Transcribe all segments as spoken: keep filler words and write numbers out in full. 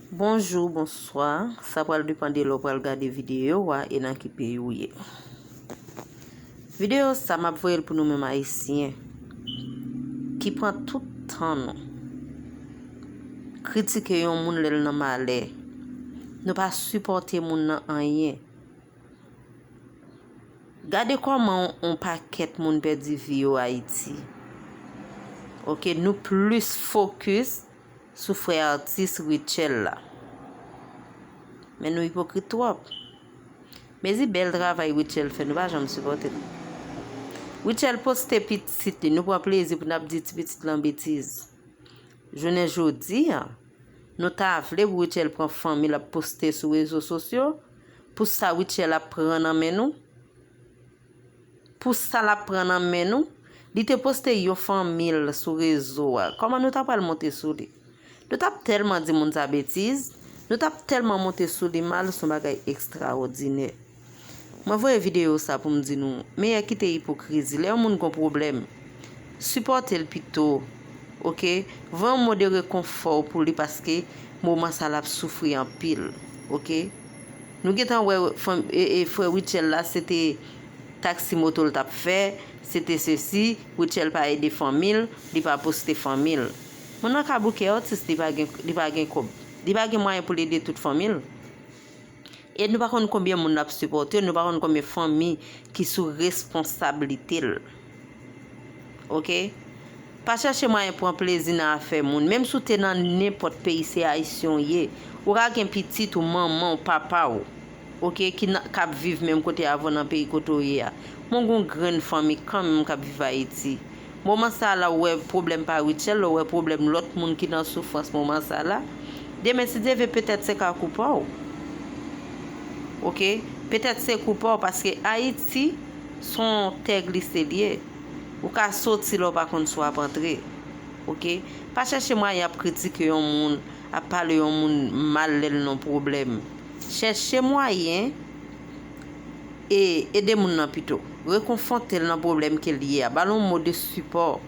Bonjou, bonswa. Sa pral depann de lè w pral gade videyo a e nan ki peyi w ye. Videyo sa m ap voye l pou nou menm Ayisyen ki pran tout tan nou kritike yon moun lè l nan malè. Nou pa sipòte moun nan anyen. Gade kòman yon pakèt moun pèdi vi yo Ayiti. Oke, nou plis fokis sou frè atis Rutshelle la. Men nou ipokrit twòp. Mezi bèl travay Rutshelle fè, nou pa janm sipòte l. Rutshelle poste pitit li, nou pran plezi pou n ap di ti pitit lan betiz. Jounen jodi a, nou ta vle pou Rutshelle pran fanmi l ap poste sou rezo sosyo, pou sa Rutshelle ap pran nan men nou? Pou sa l ap pran nan men nou? Li te poste yon fanmi l sou rezo a. Kòman nou ta pral monte sou li? Nou t ap tèlman di moun sa betiz, nou t ap tèlman monte sou li mal, se yon bagay ekstraòdinè. Mwen voye videyo sa pou m di nou, meyè kite ipokrizi. Lè yon moun gon pwoblèm, sipòte l pito, oke? Voye yon mo de rekonfò pou li paske moman sa l ap soufri anpil, oke? Nou gentan wè fanm, e, e, frè Rutshelle la, se te taksi moto l t ap fè, se te sesi, Rutshelle pa ede fanmi l, li pa poste fanmi l. Moun nan ka bouke atis, li pa gen, li pa gen kòb, li pa gen mwayen pou l ede tout fanmi l. E nou pa konn konbyen moun l ap sipòte, nou pa konn konbyen fanmi ki sou responsablite l. Oke? Pa chèche mwayen pran plezi nan afè moun. Menm si w te nan nenpòt peyi, se Ayisyen w ye, ou ka gen pitit ou, manman w, papa w, oke, ki nan, k ap viv menm kote avè w nan peyi kote w ye a. Mwen gon grenn fanmi kanmenm k ap viv Ayiti. Moman sa la, ou wè pwoblèm pa Rutshelle, ou wè pwoblèm lòt moun ki nan soufrans moman sa la. Demen, si Dye vle, petèt se ka kou pa w. Oke? Petèt se kou pa w, paske Ayiti se yon tè glise l ye. Ou ka soti la, ou pa konn si w ap antre. Oke? Pa chèche mwayen ap kritike yon moun, ap pale yon moun mal lè l nan pwoblèm. Chèche mwayen e ede moun nan pito. Rekonfòte l nan pwoblèm ke l ye a. Ba l yon mo de sipò.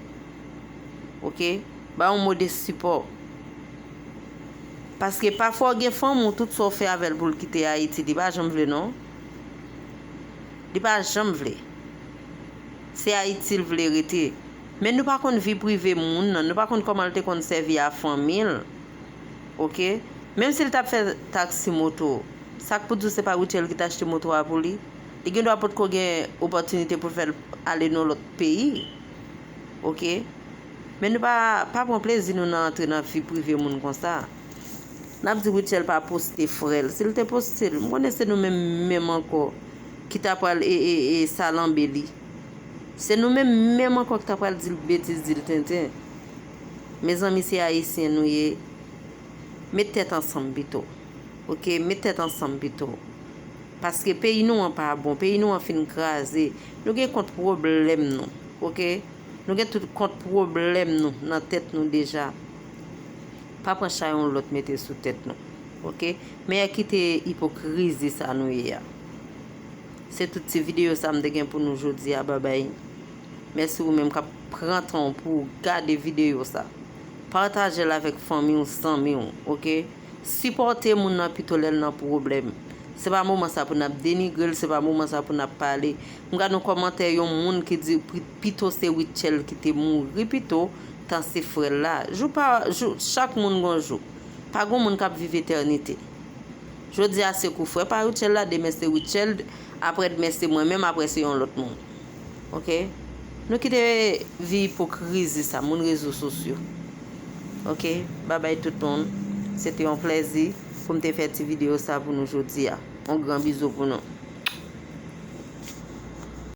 Oke? Ba yon mo de sipò. Paske pafwa w gen fanmi w, tout sa w fè avè l pou l kite Ayiti, li pa janm vle non. Li pa janm vle. Se Ayiti l vle rete. Men nou pa konn vi prive moun nan, nou pa konn kòman l te konn sèvi a fanmi l. Oke? Menm si l t ap fè taksi moto, sa k pou di w se pa Rutshelle ki t achte moto a pou li? Li gendwa potko gen opòtinite pou l fè l ale nan lòt peyi. Oke? Men nou pa, pa pran plezi nou nan antre nan vi prive moun konsa. N ap di Rutshelle pa poste frè l. Si l te poste l, m konnen se nou menm menm ankò ki ta pral e, e, e salanbe li. Se nou menm menm ankò ki ta pral di l betiz, di l tenten. Mezanmi, se Ayisyen nou ye. Met tèt ansanm pito. Oke, met tèt ansanm pito. Paske peyi nou an pa bon, peyi nou an fin kraze. Nou gen kont pwoblèm nou, oke? Nou gen tout kont pwoblèm nou nan tèt nou deja. Pa pran chay yon lòt mete sou tèt nou, oke? Men kite ipokrizi sa nou ye a. Se tout ti videyo sa m te gen pou nou jodi a, babay. Mèsi ou menm k ap pran tan w pou w gade videyo sa. Pataje l avèk fanmi w, zanmi w, oke? Sipòte moun nan pito lè l nan pwoblèm. Se pa moman sa pou n ap denigre l, se pa moman sa pou n ap pale. M gade yon kòmantè yon moun ki di pi-, pito se Rutshelle ki te mouri pito, tan se frè l la. Jou pa jou, chak moun gon jou. Pa gon moun k ap viv etènite. Jodi a se kou frè pa Rutshelle la, demen se Rutshelle, aprè demen se mwen menm, aprè se yon lòt moun. Oke? Nou kite vi ipokrizi sa, moun rezo sosyo. Oke? Babay tout moun. Se te yon plèzi pou m te fè ti videyo sa pou nou jodi a. Yon gran bizou pou nou.